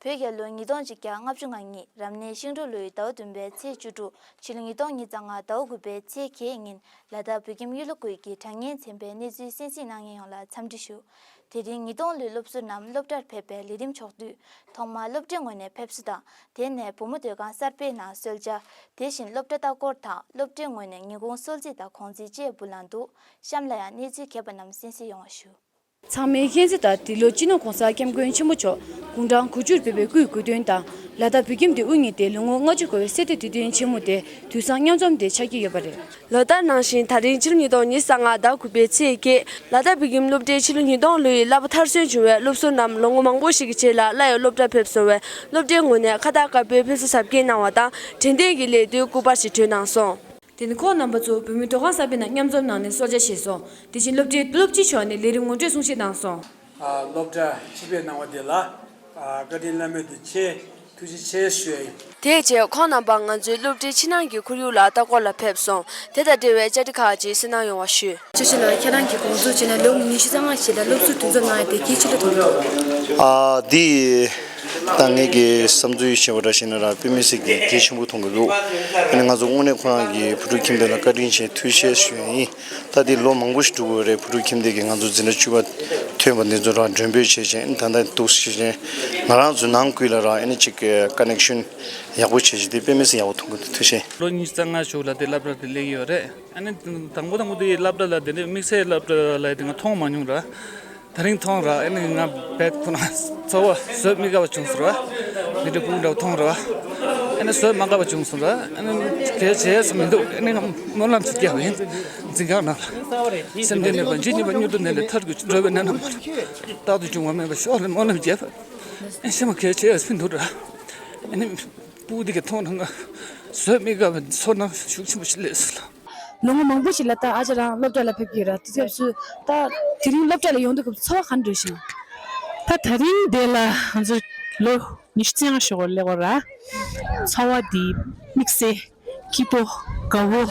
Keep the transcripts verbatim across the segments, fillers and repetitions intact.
བོད་རྒྱལ་ལོ་ཉིས་སྟོང་གཅིག་བརྒྱ་ལྔ་བཅུ་ང་གཉིས་རབ་གནས་ཤིང་འབྲུག་ལོའི་ཟླ་བ་བདུན་པའི་ཚེས་བཅུ་དྲུག་ཕྱི་ལོ་ཉིས་སྟོང་ཉི་ཤུ་རྩ་ལྔ་ཟླ་བ་དགུ་པའི་ཚེས་བརྒྱད་ཉིན་ལ་དྭགས་བོད་ཁྱིམ་གཡུ་ལོ་ཁུལ་གྱི་དྲ་བརྙན་ཚན་པའི་གནས་ཚུལ་གསན་གཟིགས་གནང་མཁན་ཡོངས་ལ་འཚམས་འདྲི་ཞུ། དེ་རིང་ཉིས་སྟོང་ལོའི་སློབ་ཟུར་རྣམས་སློབ་གྲྭར་ཕེབས་པའི་ལས་རིམ་ཕྱོགས་བསྡུས། ཐོག་མར་སློབ་གྲྭའི་ངོས་ནས་ཕེབས་བསུ་དང་། དེ་ནས་བུ་མོ་སྡོད་ཁང་གསར་སྤེལ་ནང་གསོལ་ཇ། དེ་བཞིན་སློབ་གྲྭ་ལྟ་སྐོར་དང་སློབ་གྲྭའི་ངོས་ནས་ཉིན་གུང་གསོལ་ཚིགས་དང་གུང་ཚིགས་བཅས་འབུལ་གནང་འདུག་གཤམ་ལ་ཡང་གནས་ཚུལ་གྱེར་པ་རྣམས་གསན་གཟིགས་ཡོང་བ་ཞུ། ཚང་མས་མཁྱེན་གསལ་ལྟར་འདི་ལོ་སྤྱི་ནོར་༸གོང་ས་༸སྐྱབས་མགོན་ཆེན་པོ་མཆོག་དགུང་གྲངས་དགུ་བཅུར་ཕེབས་པའི་སྐུའི་དགུང་སྟོན་དང་། ལ་དྭགས་བོད་ཁྱིམ་དུ་དབུ་བརྙེས་ཏེ་ལོ་ངོ་ལྔ་བཅུ་འཁོར་བའི་གསེར་གཏེར་དུས་སྟོན་ཆེན་མོ་དེ་དུས་བཟང་མཉམ་འཛོམས་དེ་ཆགས་ཀྱི་ཡོད་པ་རེད། ལོ་ལྟར་ནང་བཞིན་ད་རིང་ཕྱི་ལོ་ཉིས་སྟོང་ཉི་ཤུ་རྩ་ལྔ་ཟླ་དགུ་པའི་ཚེས་བརྒྱད་ལ་དྭགས་བོད་ཁྱིམ་སློབ་གྲྭའི་ཕྱི་ལོ་ཉིས་སྟོང་ལོའི་བསླབ་པ་མཐར་སོན་བྱུང་བའི་སློབ་ཟུར་རྣམས་ལོ་ངོ་མང་པོ་ཞིག་གི་རྗེས་ལ་སླར་ཡང་སློབ་གྲྭར་ཕེབས་སོང་བས། སློབ་གྲྭའི་ངོས་ནས་ཁ་བཏགས་དཀར་པོའི་ཕེབས་བསུ་གཟབ་རྒྱས་གནང་བ་དང་། དྲན་རྟེན་གྱི་ལེགས་བསྟོད་སྐུ་པར་ཞིག་གྲོལ་གནང་སོང་། དེ་ནས་ཁོང་རྣམ་པ་ཚོ་བོད་མིའི་སྒྲོལ་ཁང་གསར་པའི་ནང་མཉམ་འཛོམས་གནང་ནས་གསོལ་ཇ་བཞེས་སོང་། དེ་བཞིན་སློབ་གྲྭའི་སློབ་སྤྱི་མཆོག་ནས་ལས་རིམ་ངོ་སྤྲོད་གསུང་བཤད་གནང་སོང་། ཨ། སློབ་གྲྭ་ཆིབས་བསྒྱུར་གནང་བ་དེ་ལ། ཨ། བཀའ་དྲིན་བླ་མེད་དུ་ཆེ། ཐུགས་རྗེ་ཆེ་ཞུ་ཡ་ཡིན། དེའི་རྗེས་ཁོང་རྣམ་པ་ང་ཚོའི་སློབ་གྲྭའི་ཕྱི་ནང་གི་ཁོར་ཡུག་ལ་ལྟ་སྐོར་ལ་ཕེབས་སོང་། དེ་དང་འབྲེལ་བའི་བཅར་འདྲི་ཁག་ཅིག་གསན་གནང་ཡོང་བ་ཞུ། ཅོ་ཅོ་ལགས། ཁྱེད་རང་གིས་དགོངས་ཚུལ་བྱས་ན་ལོ་ཉི་ཤུ་རྩ་ལྔ་ཞིག་ལ་སློབ་ཟུར་འདུ་འཛོམས་གནང་ཡ་དེ་གལ་ཆེ་ལ་མཐོང་གི་འདུག་ཨ། འདི་ད་ངེད་ཀྱི་བསམ་ཚུལ་བཤད་པ་འདྲ་བྱས་ན་ར་དཔེ་མི་སྲིད་ཀྱི་གལ་ཆེན་པོ་མཐོང་གི་འདུག་ཨ་ནི་ང་ཚོ་དངོས་གནས་ཁོ་རང་གི་བུ་ཕྲུག་ཁྱིམ་སྡེ་ལ་བཀའ་དྲིན་ཆེ་ཐུགས་རྗེ་ཆེ་ཞུ་ཡ་ཡིན། ད་འདི་ལོ་མང་པོ་ཞིག་འགྲོ་གི་རེད། བུ་ཕྲུག་ཁྱིམ་སྡེ་གིས་ང་ཚོ་འཛིན་གྲྭ་བཅུ་པ་ཐོན་པ་འདི་ཚོ་རང་མགྲོན་འབོད་བྱས་བྱས་ད་ལྟ་འདུག་ཟེར་བྱས་ང་རང་ཚོའི་ནང་ཁུལ་ལ་ར་ཨ་ནི་ཅིག་ཀ་ནེག་ཤན་ཡག་པོ་བྱས་བྱས་དེ་དཔེ་མི་སྲིད་ཡག་པོ་མཐོང་གི་འདུག་ཐུགས་རྗེ་ཆེ། ལོ་ཉི་ཤུ་རྩ་ལྔ་གཞུག་ལ་དེ་སློབ་གྲྭ་དེ་སླེབས་ཡོད་རེད། ཨ་ནི་དང་པོ་དང་པོ་དེ་སློབ་གྲྭ་ལ་དེ་འདྲའི་དམིགས་བསལ་སློབ་གྲྭ་ལ་དེ་ང་མཐོང་མ་མྱོང་ར། དེ་རིང་མཐོང་ར། ཨ་ནི་ང་བད་ཁོ་ན་ཚོར་བ་བཟོད་མི་དགའ་བ་བྱུང་སོང་ར། དེ་འདྲའི་སྤུ་གུ་འདྲ་བ་མཐོང་ར། ཨ་ནི་བཟོད་མ་དགའ་བ་བྱུང་སོང་ར། ཨ་ནི་གལ་ཆེ་ས་མི་འདུག་ཨ་ནི་ང་སྨོན་ལམ་ཞིག་རྒྱབ་པ་ཡིན། འཛིན་ཁང་ནང་ལ་སེམས་ལྡན་མེད་པ་འཇིགས་ཉེས་པ་མྱུར་དུ་ནད་ལས་ཐར་དགོས། འགྲོ་བའི་ནད་རྣམས་མ་རྟག་ཏུ་འབྱུང་བ་མེད་པར་ཤོག་ལ་སྨོན་ལམ་རྒྱབ་པ། ཨ་ཤི་མ་གལ་ཆེ་ས་མི་འདུག་ར། ཨ་ནི་སྤུ་གུ་དེ་ག་མཐོང་ན་ང་བཟོད་མི་དགའ་བའི་ཚོར་སྣང་ཤུགས་ཆེན་པོ་ཞིག་སླེབས་སོང་ལ། ལོ་ངོ་མང་པོ་ཞིག་ལ་ད་ཨ་ཅག་རང་སློབ་གྲྭ་ལ་ཕེབས་ཀྱི་ཡོད་ར། དེ་སྐབས་སུ་ད་དེ་རིང་སློབ་གྲྭ་ལ་ཡོང་དུས་སྐབས་ཚོར་བ་ག་འདྲ་ཞིག་ད་དེ་རིང་འདི་ལ་ང་ཚོ་ལོ་ཉི་ཤུ་རྩ་ལྔ་ཞོགས་སླེབས་པ་ར། ཚོར་བ་འདི་དམིགས་བསལ་སྐྱིད་པོ་དགའ་བོ་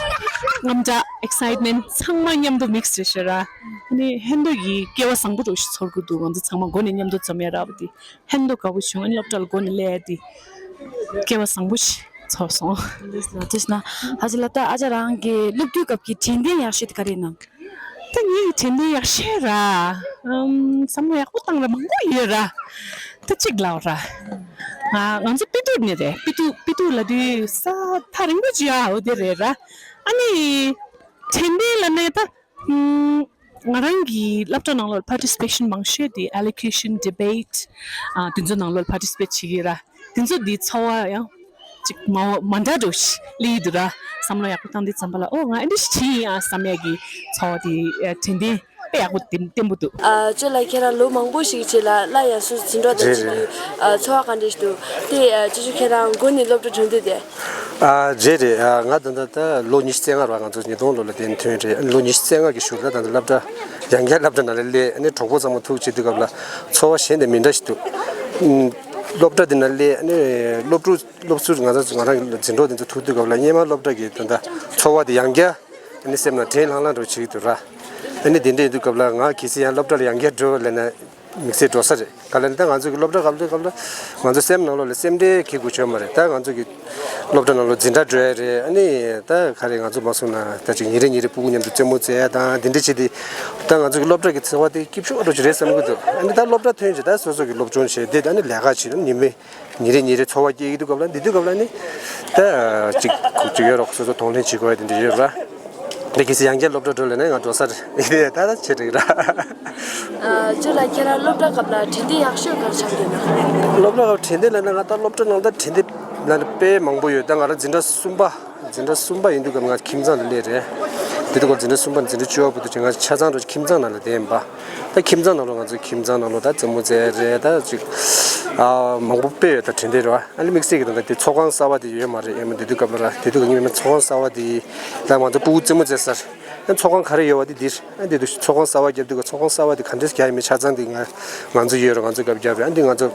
དངངས་སྐྲག་ཨེག་སའིཊ་མེན་ཊི་ཚང་མ་མཉམ་དུ་མིག་སི་རེད་ཤག་ར། ཨ་ནི་ཧན་དུ་གི་སྐལ་བ་བཟང་པོ་འདྲ་ཞིག་ཚོར་གི་འདུག་ང་ཚོ་ཚང་མ་འགོ་ནས་མཉམ་དུ་འཛོམས་ཡ་ར་བ་འདི་ཧན་དུ་དགའ་བོ་བྱུང་། ཨ་ནི་སློབ་གྲྭ་ལ་འགོ་ནས་སླེབས་ཡ་འདི་སྐལ་བ་བཟང་པོ་ཞིག་ཚོར་སོང་། ལགས་སོ་ལགས་སོ། ཨ་ཅག་ལགས་ད་ཨ་ཅག་རང་གི་སློབ་དུས་སྐབས་ཀྱི་དྲན་རྟེན་ཡག་ཤོས་དེ་ག་རེ་ཡིན་ནམ། ད་ངའི་དྲན་རྟེན་ཡག་ཤོས་ར། ཨམ། བསམ་བློ་ཡག་པོ་བཏང་ར་མང་པོ་ཡོད་ར། ད་གཅིག་ལབ་ར། ང་ང་ཚོ་དཔེ་སྟོད་ནས་རེད། དཔེ་སྟོད་དཔེ་སྟོད་ལབ་དུས་ས་ཐག་རིང་པོ་ཅིག་ཡ་འོ་དེ་རེད་ར། ཨ་ནི་དྲན་རྟེན་ལབ་ནས་ད། ཨམ། ང་རང་གི་སློབ་གྲྭ་ནང་ལོགས་ལ་པར་ཊི་སི་པེ་ཤན་མང་ཤོས་དེ་ཨེ་ལོ་ཀེ་ཤན་ཌི་བེཊ། ཨ། དེ་ཚོ་ནང་ལོགས་ལ་པར་ཊི་སི་པེཊ་བྱེད་ཀྱི་ར། དེ་ཚོ་དེ་ཚོར་བ་ཡང་ཅིག་མ་མ་འདྲ་འདྲ་ཞིག་སླེབས་ཀྱི་འདུག་ར། བསམ་བློ་ཡག་པོ་བཏང་དུས་ཙམ་པ་ལ་ཨོ་ང་ཨེ་འདྲ་ཞིག་བྱེད་ཡིན་ཨ་བསམ་ཡག་གི་ཚོར་བ་དེ་དྲན་རྟེན་དཔེ་ཡག་པོ་དེ་བརྟན་པོ་འདུག་ཨ། ཅོ་ལགས་ཁྱེད་རང་ལོ་མང་པོ་ཞིག་རྗེས་ལ་སླར་ཡང་སུ་འཛིན་གྲོགས་དང་རེད་བྱེད་རེད། དུས་ཨ། ཚོར་བ་ག་འདྲ་ཞིག་འདུག་དེ་ཨ། ཅོ་ཅོ་ཁྱེད་རང་འགོ་ནས་སློབ་གྲྭ་འགྲོ་དུས་དེ། ཨ། རེད་རེད། ཨ། ང་ད་ལྟ་ད་ལོ་ཉི་ཤུ་རྩ་ལྔ་རེད་བ། ང་ཚོ་ཉིས་སྟོང་ལོ་ལ་དེ་ཐོན་རེད། ལོ་ཉི་ཤུ་རྩ་ལྔ་གི་གཞུག་ལ་ད་ལྟ་སློབ་གྲྭ་ཡང་བསྐྱར་སློབ་གྲྭ་ནང་ལ་སླེབས། ཨ་ནི་གྲོགས་པོ་ཚང་མ་ཐུག་བྱེད་དུས་སྐབས་ལ་ཚོར་བ་གཞན་དང་མི་འདྲ་ཞིག་འདུག་ཨུམ། སློབ་གྲྭ་དེ་ནང་སླེབས། ཨ་ནི་སློབ་ཕྲུག་སློབ་ཟུར་ང་ཚོ་ང་རང་གི་འཛིན་གྲོགས་དེ་ཚོ་ཐུག་དུས་སྐབས་ལ་སྔོན་མ་སློབ་གྲྭ་གི་ད་ལྟ་ཚོར་བ་དེ་ཡང་བསྐྱར་ཨ་ནི་སེམས་ནང་དྲན་ལྷང་ལྷང་འདྲ་བོ་བྱེད་ཀྱི་འདུག་ར། ཨ་ནི་དེ་འདྲ་ཡིན་དུས་སྐབས་ལ་ང་གལ་སྲིད་ཡང་སློབ་གྲྭ་ལ་ཡང་བསྐྱར་འགྲོ་ལབ་ན། དམིགས་བསལ་འགྲོ་ས་རེད། ག་ལ་ནི་ད་ང་ཚོ་གི་སློབ་གྲྭ་སྐབས་དུས་སྐབས་ལ་ང་ཚོ་སེམས་ནང་ལོགས་ལ་སེམས་ཁྲལ་འཁྱེར་དགོས་བྱུང་མ་རེད། ད་ང་ཚོ་གི་སློབ་གྲྭ་ནང་ལོགས་འཛིན་གྲྭ་འགྲོ་ཡ་རེད། ཨ་ནི་ད་ག་རེ་ང་ཚོ་མ་སོང་ན་ད་ཅིག་ཉིན་རེ་ཉིན་རེ་སྤུ་གུ་མཉམ་དུ་རྩེད་མོ་རྩེ་ཡ་དང་དེ་འདྲ་བྱེད་དུས་ད་ང་ཚོ་གི་སློབ་གྲྭ་གི་འཚོ་བ་དེ་སྐྱིད་ཤོས་འདྲ་ཅིག་རེད་བསམ་གི་འདུག་ཨ་ནི་ད་སློབ་གྲྭ་ཐོན་རྗེས་ད་སོ་སོ་གི་སློབ་སྦྱོང་བྱས་དེ་ད་ནི་ལས་ཀ་བྱེད་ཉིན་མོའི་ཉིན་རེ་ཉིན་རེ་འཚོ་བ་སྐྱེལ་གྱི་འདུག་སྐབས་ལ་འདི་དུས་སྐབས་ལ་ནི་ད་ཅིག་ཅིག་ཡོད་རོགས་སོ་སོ་གདོང་ལེན་བྱེད་དགོས་ཡ་དེ་འདྲ་ཡོད་ར། འདི་གལ་སྲིད་ཡང་བསྐྱར་སློབ་གྲྭ་འགྲོ་ལབ་ན་ང་འགྲོ་ས་རེད། ད་ད་ཆེ་འགྲིག་ར། ཨ། ཅོ་ལགས་ཁྱེད་རང་སློབ་གྲྭ་སྐབས་ལ་དྲན་རྟེན་ཡག་ཤོས་ག་རེ་ཆགས་ཀྱི་ཡོད་ན། སློབ་གྲྭ་སྐབས་དྲན་རྟེན་ལབ་ན་ང་ད་སློབ་གྲྭ་ནང་ད་དྲན་རྟེན་ལབ་ན་དཔེ་མང་པོ་ཡོད། ད་ང་རང་འཛིན་གྲྭ་གསུམ་པ་འཛིན་གྲྭ་གསུམ་པ་ཡིན་དུས་སྐབས་ང་ཁྱིམ་ཚང་ལ་སླེབས་རེད། དེ་དུས་སྐབས་འཛིན་གྲྭ་གསུམ་པ་འཛིན་གྲྭ་བཅུ་པ་བར་དུ་ང་ཆ་ཚང་འགྲོ་ཁྱིམ་ཚང་ནང་ལ་བསྡད་ཡིན་པ། ད་ཁྱིམ་ཚང་ནང་ལོགས་ང་ཚོ་ཁྱིམ་ཚང་ནང་ལོགས་ད་རྩེད་མོ་རྩེ་རེད། ད་ཅིག་ཨ་མང་པོ་དཔེ་ཡོད། ད་དྲན་རྟེན་རེད་བ། ཨ་ནི་དམིགས་བསལ་གྱི་ད་ལྟ་དེ་ཚོགས་ཁང་གསར་བ་དེ་ཡོད་མ་རེད། ཨེ་མ་དེ་དུས་སྐབས་ལ་ར་དེ་དུས་སྐབས་ཉི་མ་ཚོགས་ཁང་གསར་བ་དེ་ད་ང་ཚོ་སྤུ་གུ་རྩེད་མོ་རྩེ་སར་ཨ་ཚོགས་ཁང་ག་རེ་ཡོད་བ་དེ་འདིར་ཨ་དེ་དུས་ཚོགས་ཁང་གསར་བ་བརྒྱབ་དུས་ཚོགས་ཁང་གསར་བ་དེ་ག་འདྲས་རྒྱག་ཡིན་མིན་ཆ་ཚང་དེ་ང་ང་ཚོ་ཡོད་རེད། ང་ཚོ་སྐབས་རྒྱབ་རེད། ཨ་འདི་ང་ཚོ་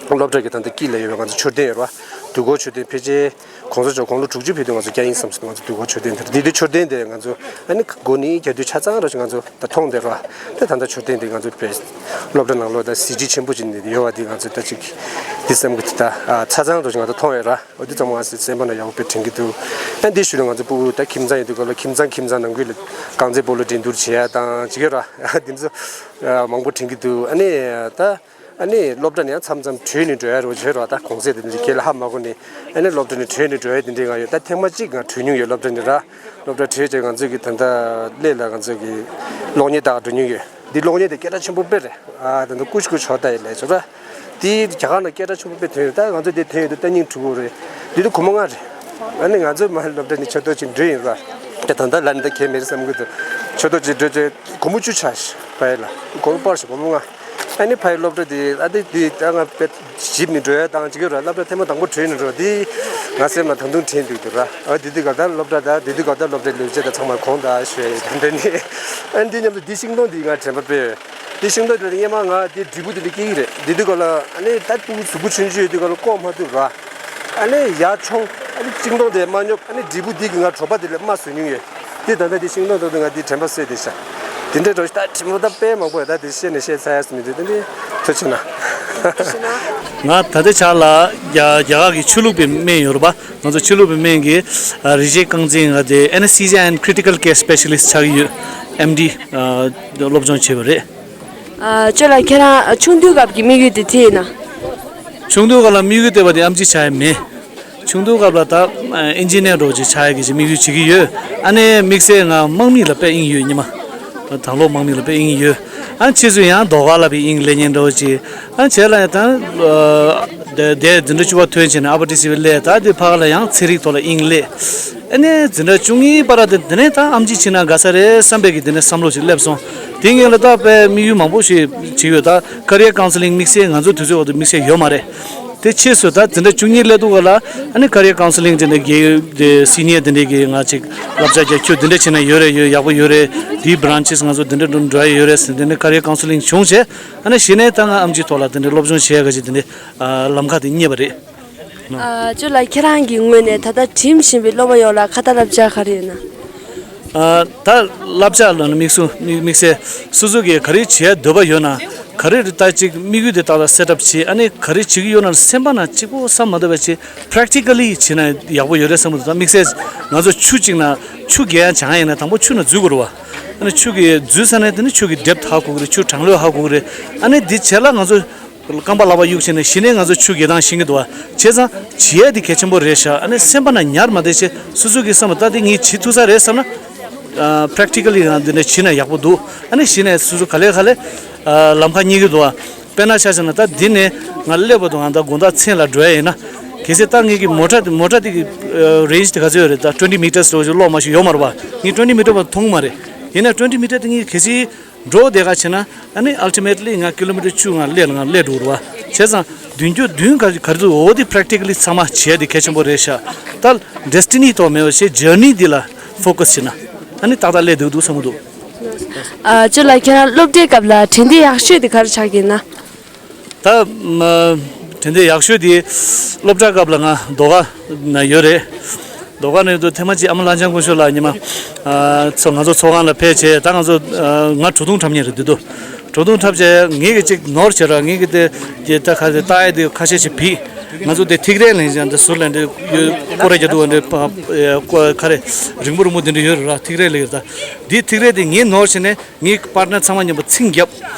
སློབ་གྲྭ་གི་ད་ལྟ་དཀྱིལ་ལ་ཡོད་བའི་ང་ཚོ་མཆོད་རྟེན་ཡོད་རེད་བ། དུས་འཁོར་མཆོད་རྟེན་ཕལ་ཆེར་༸གོང་ས་མཆོག་དགུང་ལོ་དྲུག་ཅུ་ཕེབས་དུས་ང་ཚོ་བསྐྱར་ཡིན་བསམ་སོང་། ང་ཚོ་དུས་འཁོར་མཆོད་རྟེན་དེར་འདི་དུས་མཆོད་རྟེན་དེ་ང་ཚོ་ཨ་ནི་མགོ་ནས་རྒྱ་དུས་ཆ་ཚང་རོ་ང་ཚོ་ད་མཐོང་བསྡད་རོགས། དེ་ད་ལྟ་མཆོད་རྟེན་དེ་ང་ཚོ་བོད་སློབ་གྲྭ་ནང་ལོགས་ད་གཟི་བརྗིད་ཆེན་པོ་ཅིག་ནས་ཡོད་པ་དེ་ང་ཚོ་ད་ཅིག་འདི་བསམ་གི་འདུག་ད་ཨ་ཆ་ཚང་རོ་ང་ཚོ་མཐོང་ཡོད་ར། འོ་དེ་ཚང་མ་སེམས་པ་ན་ཡག་པོ་དཔེ་དྲན་གི་འདུག་ཨ་འདི་ཞུ་ན་ང་ཚོ་སྤུ་གུ་ད་ཁྱིམ་ཚང་ཡོད་དུས་སྐབས་ལ་ཁྱིམ་ཚང་ཁྱིམ་ཚང་ནང་ཁུལ་ལ་རྐང་རྩེད་སྤོ་ལོ་འགྲན་བསྡུར་བྱེད་ཡ་དང་ཅིག་ཡོད་ར། འདི་ཚོ་མང་པོ་དྲན་གི་འདུག་ཨ་ནི་ད། ཨ་ནི་སློབ་གྲྭ་ནས་ཡང་མཚམས་མཚམས་བྲོས་ནས་འགྲོ་ཡ་རོ་བྱོས་རོ། ད་གོང་ཚད་དེ་འདྲ་ཁྱེད་ལ་ཧ་མ་གོ་ནས། ཨ་ནི་སློབ་གྲྭ་ནས་བྲོས་ནས་འགྲོ་ཡ་དེ་འདྲའི་ང་ཡོད། ད་ཐེངས་མ་གཅིག་ང་བྲོས་མྱོང་ཡོད་སློབ་གྲྭ་ནས་ར། སློབ་གྲྭ་བྲོས་རྗེས་ང་ཚོ་གི་ད་ལྟ་སླེ་ལ་ང་ཚོ་གི་གློག་བརྙན་ལྟ་ག་འགྲོ་མྱོང་ཡོད། འདི་གློག་བརྙན་དེ་སྐད་གྲགས་ཆེན་པོ་དཔེ་རེད། ཨ་ད་ལྟ་ཀུ་ཤུ་ཀུ་ཤོ་ད་ཡི་ལས་ཆོག་ར། དེ་རྒྱ་གར་ནང་སྐད་གྲགས་ཆེན་པོ་དཔེ་ཐོན་ཡོད། ད་ང་ཚོ་དེ་ཐོན་ཡོད་དུ་ད་སྙིང་གྲོགས་པོ་རེད། འདི་དུ་གོ་མ་ང་རེད། ཨ་ནི་ང་ཚོ་མ་སློབ་གྲྭ་ནས་ཆོས་ཐོག་ཅིག་འགྲོ་ཡིན་ར། ད་ད་ལྟ་ལ་ནི་ད་གལ་མེད་རེད་བསམ་གི་འདུག་ཆོས་ཐོག་ཅིག་འགྲོ་རྗེས་སྒོར་མོ་བཅུ་ཆགས་ཤག་པ་ཡི་ལ། སྒོར་མོ་སྤར་ཤག་སྒོར་མོ་ལྔ། ཨ་ནི་ཕ་ཡི་སློབ་གྲྭ་དེ་ཨ་དེ་དེ་ད་ང་དཔེ་ཞིབ་ནས་འགྲོ་ཡ་དང་ཅིག་ཡོད་ར། སློབ་གྲྭ་ཐེངས་མ་དང་པོ་བྲོས་ནས་འགྲོ་དེ་ང་སེམས་ལ་ད་དུང་དྲན་འདུག་འདུག་ར། ཨ་དེ་དུས་ག་ད་སློབ་གྲྭ་ད་དེ་དུས་ག་ད་སློབ་གྲྭའི་ལུས་བྱེད་ད་ཚང་མ་གོང་ད་ཞུ་ཡ་ཡོད་ད་འདྲ་ནི། ཨ་འདི་མཉམ་དུ་འདི་ཤིང་སྡོང་འདི་ང་དྲན་པ་དཔེ་ཡོད། འདི་ཤིང་སྡོང་འདི་ལ་སྔས་མ་ང་འདི་འབྲས་བུ་འདི་ལ་སྐྱེ་གི་རེད། འདི་དུས་ག་ལ་ཨ་ནི་ད་སྤུ་གུ་གཟུགས་པོ་ཆུང་ཆུང་ཡོད་དུས་ག་ལ་ལྐོག་མ་ཐུབ་ར། ཨ་ནི་ཡར་མཆོང་ཨ་ནི་ཤིང་སྡོང་དེ་མ་སྙོབ་ཨ་ནི་འབྲས་བུ་འདི་གི་ང་གྲོད་པ་འདི་ལ་མ་ཟོས་མྱོང་ཡོད། དེ་ད་ལྟ་དེ་ཤིང་སྡོང་དང་དུ་ང་དེ་དྲན་པ་གསོས་བསྡད་ཤག་དེ་འདྲའི་འགྲོ་ད་དྲན་པ་ད་དཔེ་མང་པོ་ཡོད། ད་དེ་བཤད་ནས་བཤད་ཚར་ཡ་སུ་མི་འདུག་དེ་འདྲའི་ཐུགས་རྗེ་གནང་། ང་ད་ལྟའི་ཆར་ལ་རྒྱ་རྒྱ་གར་གྱི་ཆོས་ལུགས་པའི་སྨན་ཡོད་རེད་པ། ང་ཚོ་ཆོས་ལུགས་པའི་སྨན་གྱི་ཨ་རིག་བྱེད་རྐང་འཛིན་ང་དེ་Anesthesia and Critical Care Specialist ཆགས་ཀྱི་ཡོད། ཨེམ་ཌི་ཨ་སློབ་སྦྱོང་བྱས་པ་རེད། ཨ་ཅོ་ལགས་ཁྱེད་རང་ཆུང་དུས་སྐབས་ཀྱི་དམིགས་ཡུལ་དེ་ཅི་ཡིན་ན། ཆུང་དུས་སྐབས་ལ་དམིགས་ཡུལ་བལྟས་པ་དེ་ཨེམ་ཆི་ཆགས་ཡ་མེད། ཆུང་དུས་སྐབས་ལ་ད་ཨིན་ཇི་ནེར་འདྲ་བོ་ཅིག་ཆགས་ཡ་གི་ཅིག་དམིགས་ཡུལ་བྱེད་ཀྱི་ཡོད། ཨ་ནི་དམིགས་བསལ་ང་དམག་མི་ལ་དཔེ་དབྱིངས་ཡོད་ཉི་མ། དང་ལོ་དམག་མི་ལ་དཔེ་དབྱིངས་ཡོད། ཨ་ཕྱིས་སུ་ཡང་ཟློས་གར་ལ་དཔེ་དབྱིངས་སླེབས་མཁན་འདྲ་བོ་ཅིག་ཨ་བྱས་ལ་ཡང་ད་དེ་འཛིན་གྲྭ་བཅུ་པ་ཐོན་བྱས་ནས་ཨ་པ་ཏི་སི་བི་སླེབས། ད་དེ་ཕ་ག་ལ་ཡང་ཚན་རིག་ཐོག་ལ་དབྱིངས་སླེབས། ཨ་ནི་འཛིན་གྲྭ་བཅུ་གཉིས་བར་དེ་དེ་ནས་ད་ཨེམ་ཆི་བྱས་ན་དགའ་ས་རེད་བསམ་པའི་གི་དེ་ནས་བསམ་བློ་ཞིག་སླེབས་སོང་། དེ་ངེད་ལ་ད་དཔེ་དམིགས་ཡུལ་མང་པོ་ཞིག་བྱས་ཡོད། ད་ཁེ་རི་ཡར་ཀའུན་སི་ལིང་དམིགས་བསལ་ང་ཚོ་དུས་ཚོད་འོག་ཏུ་དམིགས་བསལ་ཡོད་མ་རེད། དེ་ཕྱིས་སུ་ད་འཛིན་གྲྭ་བཅུ་གཉིས་སླེབས་དུས་སྐབས་ལ་ཨ་ནི་ཁེ་རི་ཡར་ཀའུན་སི་ལིང་དེ་འདྲ་རྒྱལ་ཡོད་དེ་སི་ནི་ཡར་དེ་འདྲའི་གི་ང་ཅིག་བསླབ་བྱ་རྒྱག་ཁྱོད་དེ་འདྲ་བྱས་ན་ཡོད་རེད། ཡོད་ཡག་པོ་ཡོད་རེད། དེའི་བྷི་རན་ཆེ་སི་ང་ཚོ་དེ་འདྲ་འགྲོ་འགྲོ་ཡ་ཡོད་རེད་ཟེར་དེ་འདྲ་ཁེ་རི་ཡར་ཀའུན་སི་ལིང་བྱུང་བྱས། ཨ་ནི་གཞི་ནས་ད་ང་ཨེམ་ཆི་ཐོག་ལ་དེ་འདྲའི་སློབ་སྦྱོང་བྱེད་ཡ་ག་ཅིག་དེ་འདྲའི་ཨ་ལམ་ཁ་དེ་རྙེད་པ་རེད། ཨ་ཅོ་ལགས་ཁྱེད་རང་གི་ངོས་ནས་ད་ལྟ་འགྲིམ་བཞིན་པའི་སློབ་མ་ཡོངས་ལ་ཁ་ཏ་བསླབ་བྱ་ག་རེ་ཡོད་ན། ཨ་ད་བསླབ་བྱ་ལ་ནི་དམིགས་སུ་དམིགས་དམིགས་བསལ་སོ་སོ་གིས་ག་རེ་བྱེད་ཡ་འདོད་པ་ཡོད་ན། ག་རེ་རེད་ད་ཅིག་དམིགས་ཡུལ་དེ་ཏག་ཏག་སེ་ཊབ་བྱེད། ཨ་ནི་ག་རེ་བྱེད་ཀྱི་ཡོད་ན་སེམས་པ་ན་གཅིག་པོ་བསམ་མ་འདོད་པ་བྱེད། པེ་རེག་ཊི་ཀ་ལི་བྱེད་ན་ཡག་པོ་ཡོད་རེད་བསམ་གི་འདུག་ད་དམིགས་བསལ་ང་ཚོ་ཆུ་གཅིག་ན་ཆུ་རྒྱག་ཡ་སྦྱང་ཡ་ཡིན་ན་དང་པོ་ཆུ་ན་འཛུལ་དགོས་རེད་བ། ཨ་ནི་ཆུ་གི་འཛུལ་ཚར་ནས་དེ་ནི་ཆུ་གི་ཌེབ་ཐི་ཧ་གོ་གི་རེད། ཆུ་གྲང་ལོས་ཧ་གོ་གི་རེད། ཨ་ནི་འདི་བྱས་ལ་ང་ཚོ་རྐང་པ་ལག་པ་གཡུག་བྱས་ནས་གཞི་ནས་ང་ཚོ་ཆུ་རྒྱག་སྟངས་ཤེས་ཀྱི་འདུག་བ། བྱས་ཙང་བྱེད་ཡ་དེ་གལ་ཆེན་པོ་རེད་ཤག་ཨ་ནི་སེམས་པ་ན་ཉར་མ་བསྡད་བྱས་སོ་སོ་གི་བསམ་པ་ད་དེ་ངས་བྱེད་ཐུབ་ས་རེད་བསམ་ན། པེ་རེག་ཊི་ཀ་ལི་ཡང་འདི་འདྲ་བྱེད་ན་ཡག་པོ་འདུག་ཨ་ནི་གཞི་ནས་སོ་སོ་ག་ལེ་ག་ལེ་ལམ་ཁ་རྙེད་ཀྱི་འདུག་བ། དཔེར་ན་ཆ་བཞག་ན་ད་འདི་ནས་ང་སླེབས་པ་དང་ང་ད་དགོང་དག་མཚན་ལ་འགྲོ་ཡ་ཡིན་ན། གལ་སྲིད་ད་ངེད་ཀྱི་མོ་ཊ་མོ་ཊ་དེ་གི་རེན་ཇི་དེ་ག་ཚོད་ཡོད་རེད། ད་ཊུ་ཝེན་ཊི་མི་ཊར་སི་འདྲ་བོ་ཅིག་ལོག་མ་ཞིག་ཡོད་མ་རེད་བ། ངས་ཊུ་ཝེན་ཊི་མི་ཊར་བ་མཐོང་མ་རེད། ཡིན་ན་ཊུ་ཝེན་ཊི་མི་ཊར་དེ་ངས་གལ་སྲིད་འགྲོ་བསྡད་ག་བྱས་ན་ཨ་ནི་ཨལ་ཊི་མེ་ཊི་ལི་ང་ཀི་ལོ་མི་ཊར་བཅུ་ང་སླེབས་ལ་ང་སླེབས་འགྲོ་རེད་བ། བྱས་ཙང་བདུན་ཅུ་བདུན་ག་ག་རེ་འདུག་འོ་དེ་པེ་རེག་ཊི་ཀ་ལི་ཚང་མ་བྱས་དེ་གལ་ཆེན་པོ་རེད་ཤག་ད་ཌེ་སི་ཊི་ནི་ཐོག་མེད་པ་བྱས་ཇར་ནི་འདི་ལ་ཕོ་ཀ་སི་བྱས་ན་ཨ་ནི་ཏག་ཏག་སླེབས་འདུག་འདུག་བསམ་གི་འདུག་ཨ་ཅོ་ལགས་ཁྱེད་རང་སློབ་གྲྭའི་སྐབས་ལ་དྲན་རྟེན་ཡག་ཤོས་དེ་ག་རེ་ཆགས་ཀྱི་ཡིན་ན། ད་མ་དྲན་རྟེན་ཡག་ཤོས་དེ་སློབ་གྲྭ་སྐབས་ལ་ང་ཟློས་གར་ན་ཡོད་རེད། ཟློས་གར་ན་ཡོད་དུས་ཐེངས་མ་གཅིག་ཨ་མ་ལྷ་ལྕམ་སྐུ་ཞབས་ལགས་ཉི་མ་ཨ་ཚོ་ང་ཚོ་ཚོགས་ཁང་ལ་ཕེབས་བྱས་ད་ང་ཚོ་ཨ་ང་བྲོ་བརྡུང་འཁྲབ་མཁན་རེད་འདི་དུས། བྲོ་བརྡུང་འཁྲབ་བྱས་ངེད་ཀྱི་གཅིག་ནོར་བྱས་ར་ངེད་ཀྱི་དེ་དེ་ད་ཁ་དེ་ལྟ་ཡ་དེ་ཁ་ཤས་ཤིག་བིས། ང་ཚོ་དེ་ཐིག་རས་ལེན་བྱས་འདི་ཟུར་ལ་འདི་ཡོད་སྐོར་ར་རྒྱག་དུས་འདི་ཁ་རེ་རིང་པོ་རིང་པོ་འདི་འདྲ་ཡོད་རེད་ར། ཐིག་རས་ལེན་ཡོད་ད། འདི་ཐིག་རས་དེ་ངས་ནོར་བྱས་ནས་ངའི་པར་ཊི་ནར་ཚང་མ་མཉམ་པོ་ཚིག་བརྒྱབ།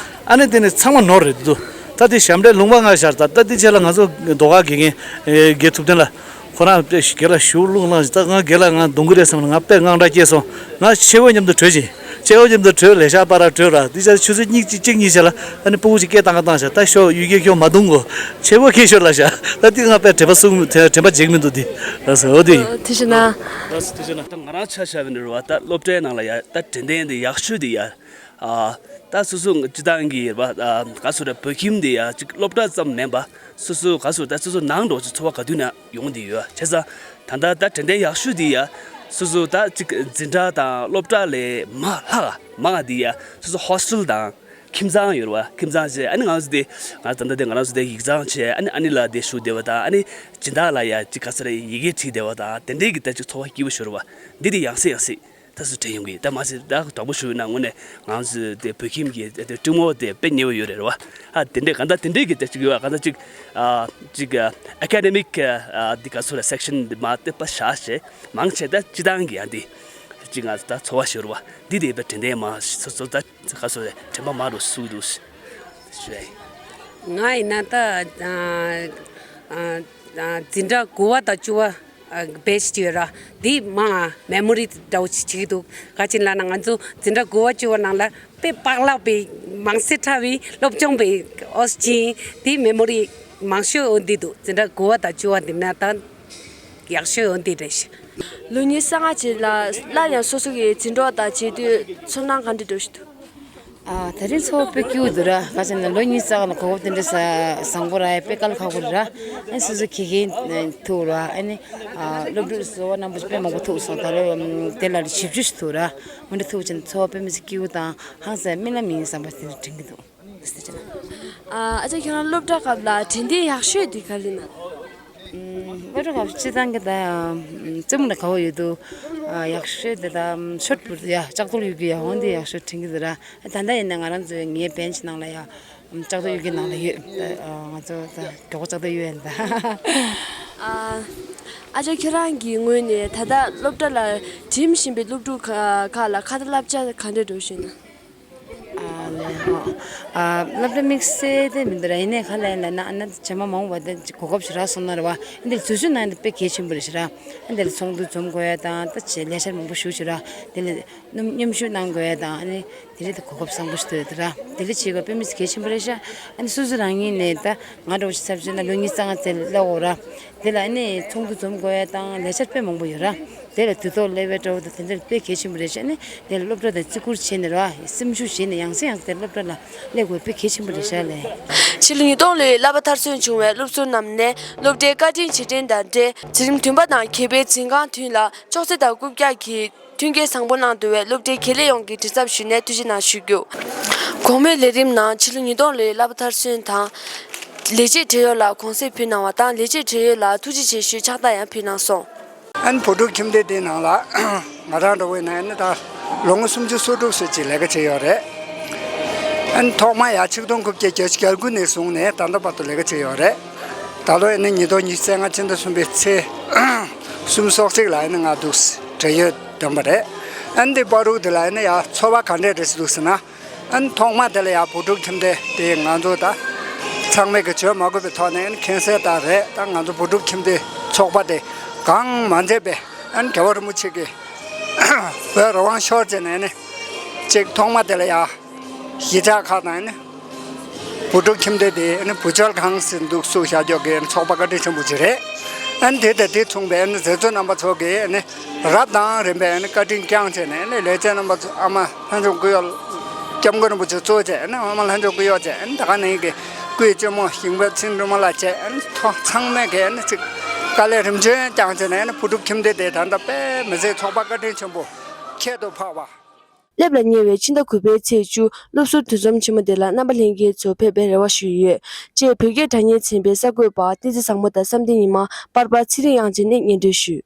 ཨ་ནི་དེ་ནས་ཚང་མ་ནོར་རེད་འདུག་ད་དེ་ཞབས་འདྲེན་ལུང་པ་ང་ཤར་ད་ད་དེ་རྗེས་ལ་ང་ཚོ་ཟློས་གར་དགེ་རྒན་དགེ་ཐུབ་བསྟན་ལགས་ཁོ་རང་དགེ་ལགས་ཞུ་ལུང་ལངས་ད་ང་དགེ་ལགས་ང་གདོང་གི་རེད་བསམ་ན་ང་དཔེ་དངངས་སྐྲག་སྐྱེས་སོང་། ང་ཆེ་བོ་མཉམ་དུ་བྲོས་ཅིང་ཆེ་བོ་མཉམ་དུ་བྲོས་ལས་ཤག་པ་ར་བྲོས་ར་དེ་ཆ་ཆུ་ཚོད་གཉིས་གཅིག་གཅིག་གཉིས་ཆ་ལ་ཨ་ནི་སྤུ་གུ་ཅིག་སྐད་བཏང་ག་བཏང་ཤག་ད་ཤོག་གཡུལ་རྒྱལ་ཁྱོད་མ་རྡུང་གོ་ཆེ་བོ་ཁྱེད་ཤོར་ལ་ཤག་ད་དེ་ང་དཔེ་དྲན་པ་སྲུང་དྲན་པ་འཇིག་མི་འདུག་དེ་ཨ་སོ་དེ་ཡིན། ཐུགས་རྗེ་གནང་། ད་ང་རང་ཆ་བཞག་པ་ཡིན་རེད་བ། ད་སློབ་གྲྭའི་ནང་ལ་ཡ་ད་དྲན་རྟེན་དེ་ཡག་ཤོས་དེ་ཡ། ཨ་ད་སོ་སོ་སྤྱི་བཏང་གི་རེད་པ། ཨ་ག་སོ་རེད་བོད་ཁྱིམ་དེ་ཡ་གཅིག་སློབ་གྲྭ་ཙམ་མིན་པ་སོ་སོ་ག་སོ་ད་སོ་སོ་ནང་འགྲོ་ཅིག་འཚོ་བ་ག་དུས་ན་ཡོང་དེ་ཡོད། བྱས་ཙང་ད་ལྟ་ད་དྲན་རྟེན་ཡག་ཤོས་དེ་ཡ་སོ་སོ་ད་གཅིག་འཛིན་གྲྭ་དང་སློབ་གྲྭ་ལས་མ་ལྷག་མང་དེ་ཡ་སོ་སོ་ཧོ་སི་ཊེལ་དང་ ཁྱིམ་ཚང་ཡོད་རེད་བ། ཁྱིམ་ཚང་བྱས། ཨ་ནི་ང་ཚོ་དེ་ང་ད་ལྟ་དེ་ང་རང་ཚོ་དེ་ཡིག་ཚང་བྱས། ཨ་ནི་ཨ་ནི་ལ་དེ་ཞུ་བདེ་བ་དང་། ཨ་ནི་སྦྱིན་བདག་ལ་ཡ་ཅིག་ག་ཚོད་རེད། ཡི་གེ་བྲིས་བདེ་བ་དང་། དེ་འདྲའི་གི་ད་ཅིག་ཚོར་བ་སྐྱིད་པོ་ཞིག་ཡོད་རེད་བ། འདི་དེ་ཡང་སེ་ཡང་སེ་ད་སུ་དྲན་ཡོང་གི། ད་མ་ཟད་ད་དྲང་པོ་ཞུ་ན་དངོས་གནས་ང་ཚོ་དེ་བོད་ཁྱིམ་གྱི་དེ་སྤྲིན་མོ་དེ་དཔེ་ཉེ་བོ་ཡོད་རེད་བ། ཨ་དེ་འདྲའི་ག་ད་དེ་འདྲའི་གི་ད་ཅིག་ཡོད་བ། ག་ད་ཅིག་ཨ་ཅིག་ཨ་ཨ་ཀ་ཌེ་མིག་ཨ་འདི་ག་ཚོད་རེད། སེག་ཤན་འདི་མ་དེ་པ་བཞག་བྱས། མང་ཆེ་ད་སྤྱི་བཏང་གི་ཡང་འདི་ཅིག་ང་ཚོ་ད་ཚོར་བ་ཞིག་ཡོད་རེད་བ། འདི་དེ་དཔེ་དྲན་དེ་མ་སོ་སོ་ད། ཁ་སོ་རེ་དྲན་པ་མ་རུ་སུ་འདུག་ཞུ་ཡ་ཡིན། ང་ཡིན་ན་ད་ཨ་ཨ་ཨ་འཛིན་གྲྭ་དགུ་པ་དང་བཅུ་པ་ཨ་བེ་ཆི་ཡོད་ར། འདི་མ་མེ་མོ་རི་འདྲ་བོ་ཅིག་བྱེད་ཀྱི་འདུག་ག་ཅི་ལབ་ན་ང་ཚོ་འཛིན་གྲྭ་དགུ་པ་བཅུ་པ་ནང་ལ་དཔེ་བག་ལེབ་པའི་མང་སེ་ཁྲ་བའི་སློབ་སྦྱོང་པའི་ཨོ་ཅིན་འདི་མེ་མོ་རི་མང་ཤོས་འོ་འདི་འདུག་འཛིན་གྲྭ་དགུ་པ་དང་བཅུ་པ་འདི་ན་ད་ཡག་ཤོས་འོ་འདི་རེད་ཤག་ལོ་ཉི་ཤུ་རྩ་ལྔ་བྱས་ལ་སླར་ཡང་སོ་སོ་གི་འཛིན་གྲོགས་དང་བྱེད་དུས་ཚོར་སྣང་ག་འདྲ་འདྲ་ཞིག་འདུག་ཨ། ད་རིང་ཚོར་བ་དཔེ་སྐྱིད་པོ་འདུག་ར། ག་ཅི་ན་ལོ་གཉིས་ཙམ་ལ་གོ་སྐབས་དེ་འདྲ་ས་བཟང་པོ་ར། དཔེ་དཀའ་ལས་ཁག་པོ་རེད་ར། ཨ་ནི་སོ་སོ་དགེ་རྒན་ཐུག་ར། ཨ་ནི་ཨ་སློབ་ཕྲུག་བཟོ་བ་རྣམ་པ་དཔེ་མང་པོ་ཐུག་སོང་། ད་ལོ་དེ་ལ་བཞི་བཅུ་ཞིག་ཐུག་ར། འོ་འདྲ་ཐུག་ཅིང་ཚོར་བ་དཔེ་མི་སྲིད་སྐྱིད་པོ་དང་ཧང་སང་རྨི་ལམ་ཡིན་བསམ་པ་དེ་འདྲ་དྲན་གྱི་འདུག་ཨ་ཅག་ཁྱེད་རང་སློབ་གྲྭ་སྐབས་ལ་དྲན་རྟེན་ཡག་ཤོས་དེ་ག་རེ་ན། སློབ་གྲྭ་སྐབས་སྤྱི་བཏང་གི་ད་རྩེད་མོ་ལ་དགའ་བོ་ཡོད་དུ། ཡག་ཤོས་དེ་ད་ཤོཊ་པུཊ་ཡ་ལྕགས་རྡོ་གཡུག་གི་ཡ་འོ་འདི་ཡག་ཤོས་དྲན་གྱི་འདུག་ར། ད་ལྟ་ཡིན་ན་ང་རང་ཚོའི་ངའི་བེན་ཆི་ནང་ལ་ཡ་ལྕགས་རྡོ་གཡུག་གི་ནང་ལ་ཡོད། ང་ཚོ་ད་མགྱོགས་པོ་ལྕགས་རྡོ་གཡུག་ཡ་ད། ཨ་ཅག་ཁྱེད་རང་གི་ངོས་ནས་ད་ལྟ་སློབ་གྲྭ་ལ་འགྲིམ་བཞིན་པའི་སློབ་ཕྲུག་ཁག་ལ་ཁ་ད་བསླབ་བྱ་ག་འདྲ་འགྲོ་བཞིན་ན། ཨ་ལས་ཧོ། ཨ་སློབ་གྲྭ་དམིགས་བསལ་དེ་མི་འདུག་ར། ཡིན་ནའི་ག་ལ་ཡིན་ལ་ན་ཨ་ན་ཇ་མ་མང་བ་དེ་གོ་སྐབས་ཞིག་རག་སོང་ན་ར་བ། ཨ་འདི་ལ་འཛུལ་ཞུགས་གནང་ཡ་དེ་དཔེ་གལ་ཆེན་པོ་རེད་ཤག་ར། ཨ་འདི་ལ་ཚོགས་འདུ་འཛོམས་དགོས་ཡ་དང་ད་ཅེས་ལས་འཆར་མང་པོ་ཞུ་ཞུ་ར། དེ་ལ་མཉམ་མཉམ་ཞུགས་གནང་དགོས་ཡ་དང་། ཨ་ནི་དེ་རིང་དེ་གོ་སྐབས་བཟང་པོ་ཞིག་ཐོབ་ཡོད་དེ་ར། དེ་ལ་བྱེད་དགོས་དཔེ་མི་སྲིད་གལ་ཆེན་པོ་རེད་ཤག་ཨ་ནི་སོ་སོ་རང་ཉིད་ནས་ད་ང་འདྲ་བོ་ཞིག་ཚབ་བྱས་ན་ལོ་གཉིས་རྩ་ལྔ་ཙམ་སླེབས་ཡོད་ར། དེ་ལ་ཨ་ནི་ཚོགས་འདུ་འཛོམས་དགོས་ཡ་དང་ལས་འཆར་དཔེ་མང་པོ་ཡོད་ར། དེ་ལ་དུས་ཐོག་སླེབས་པའི་འགྲོ་བ་དང་དེ་འདྲ་དཔེ་གལ་ཆེན་པོ་རེད་ཤག་ཨ་ནི་དེ་ལ་སློབ་གྲྭ་དང་བརྩི་བཀུར་བྱས་ནས་ར་སེམས་ཤུགས་བྱས་ནས་ཡང་སེ་ཡང་སེ་དེ་སློབ་གྲྭ་ལ་སླེབས་དགོས་དཔེ་གལ་ཆེན་པོ་རེད་ཤག་ལས། ཕྱི་ལོ་ཉིས་སྟོང་ལོའི་བསླབ་པ་མཐར་སོན་བྱུང་བའི་སློབ་ཟུར་རྣམས་ནས་སློབ་གྲྭའི་བཀའ་དྲིན་རྗེས་དྲན་དང་འབྲེལ་འཛིན་རིམ་བདུན་པ་དང་བརྒྱད་པའི་འཛིན་ཁང་མདུན་ལ་ཅོག་ཙེ་དང་རྐུབ་བཀྱག་གིས་མཐུན་རྐྱེན་བཟང་པོ་གནང་བསྡད་པའི་སློབ་གྲྭའི་དགེ་ལས་ཡོངས་ཀྱི་མགྲིན་ཚབ་ཞུས་ནས་ཐུགས་རྗེ་གནང་ཞུ་རྒྱུ། གོང་མའི་ལས་རིམ་ནང་ཕྱི་ལོ་ཉིས་སྟོང་ལོའི་བསླབ་པ་མཐར་སོན་དང་། ལས་བྱེད་བགྲེས་ཡོལ་ལ་དགོངས་སེལ་ཕུལ་གནང་བ་དང་། ལས་བྱེད་བགྲེས་ཡོལ་ལ་ཐུགས་རྗེ་ཆེ་ཞུའི་ཕྱག་རྟགས་ཡང་ཕུལ་གནང་སོང་། ཨན་བུ་ཕྲུག་ཁྱིམ་སྡེ་དེའི་ནང་ལ་ང་རང་འདྲ་བོ་ཡིན་ན་ཨན་ད་ལོ་ངོ་སུམ་ཅུ་སོ་དྲུག་ཙམ་ཅིག་ལས་ཀ་བྱས་ཡོད་རེད། ཨན་ཐོག་མ་ཡ་ཆིག་སྟོང་དགུ་བརྒྱ་བརྒྱད་ཅུ་གྱ་དགུ་ནས་བཟུང་ནས་ད་ལྟ་བར་དུ་ལས་ཀ་བྱས་ཡོད་རེད། ད་ལོ་ཡིན་ན་ཉིས་སྟོང་ཉི་ཤུ་རྩ་ལྔ་ཕྱི་ཟླ་གསུམ་པའི་ཚེས་གསུམ་སོགས་ཅིག་ལ་ཡིན་ན་ང་འདུག་བགྲེས་ཡོལ་འདོན་པ་རེད། ཨན་དེ་བར་དུ་དེ་ལ་ཡིན་ན་ཡ་ཚོར་བ་ག་འདྲས་རེད་ཟེར་འདུག་ཟེར་ན། ཨན་ཐོག་མ་དེ་ལ་ཡང་བུ་ཕྲུག་ཁྱིམ་སྡེ་དེ་ང་ཚོ་ད་ཚང་མས་ཀྱི་བརྗོད་མ་དགོས་པའི་ཐོག་ནས་ཨན་མཁྱེན་གསལ་ལྟར་རེད། ད་ང་ཚོ་བུ་ཕྲུག་ཁྱིམ་སྡེ་ཚོགས་པ་དེ་གང་མ་མཛད་པའི་ཨན་རྒྱལ་བ་རིན་པོ་ཆེ་གི་བོད་རང་དབང་ཤོར་རྗེས་ནས་ནི་ཅིག་ཐོག་མ་དེ་ལ་ཡང་གཞིས་ཆགས་ཁག་དང་ནི་བུ་ཕྲུག་ཁྱིམ་སྡེ་དེ་ནི་བུ་བཅོལ་ཁང་ཟེར་འདུག་བཙུགས་བཞག་རྒྱུ་གི་ཚོགས་པ་བཀའ་དྲིན་ཆེན་པོ་ཅིག་རེད། ཨན་དེ་དང་དེ་མཚུངས་པའི་ཨན་མཛད་གཙོ་རྣམ་པ་ཚོ་གིས་ནི་རབ་དང་རིམ་པས་ཨན་བཀའ་དྲིན་བསྐྱངས་བྱས་ནས་ཨན་ལས་བྱེད་རྣམ་པ་ཚོ་ཨ་མ་ལྷན་རྒྱས་སྐུ་གཡོག་སྐྱབས་མགོན་རིན་པོ་ཆེ་གཙོ་བྱས་ཨན་ཨ་མ་ལྷན་རྒྱས་སྐུ་གཡོག་བྱས་ཨན་ད་ག་ནང་གི་སྐུའི་གཅེན་མོ་ཞིང་པ་ཚེ་སྒྲོལ་མ་ལགས་བྱས་ཨན་ཐོ་ཚང་མས་གིས་ཨན་ཅིག་དཀའ་ལས་རིམ་བྱོན་བསྐྱངས་བྱས་ནས་ཨན་བུ་ཕྲུག་ཁྱིམ་སྡེ་དེ་ད་ལྟ་དཔེ་མི་སྲིད་ཚོགས་པ་བཀའ་དྲིན་ཆེན་པོ་ཁྱད་དུ་འཕགས་པ། སླེབས་ལ་ཉེ་བའི་ཕྱི་ཟླ་དགུ་པའི་ཚེས་བཅུ་སློབ་ཟུར་འདུ་འཛོམས་ཆེན་མོ་དེ་ལ་རྣམ་པ་ལྷན་རྒྱས་ཚོ་ཕེབས་པའི་རེ་བ་ཞུས་ཡོད། ཅེས་བོད་སྐད་སྒྲ་སྙན་ཚན་པའི་གསར་འགོད་པ་བསྟན་འཛིན་བཟང་མོ་དང་བསམ་གཏན་ཉི་མ། པར་པ་ཚེ་རིང་དབྱངས་ཅན་ནས་སྙན་སྒྲོན་ཞུས།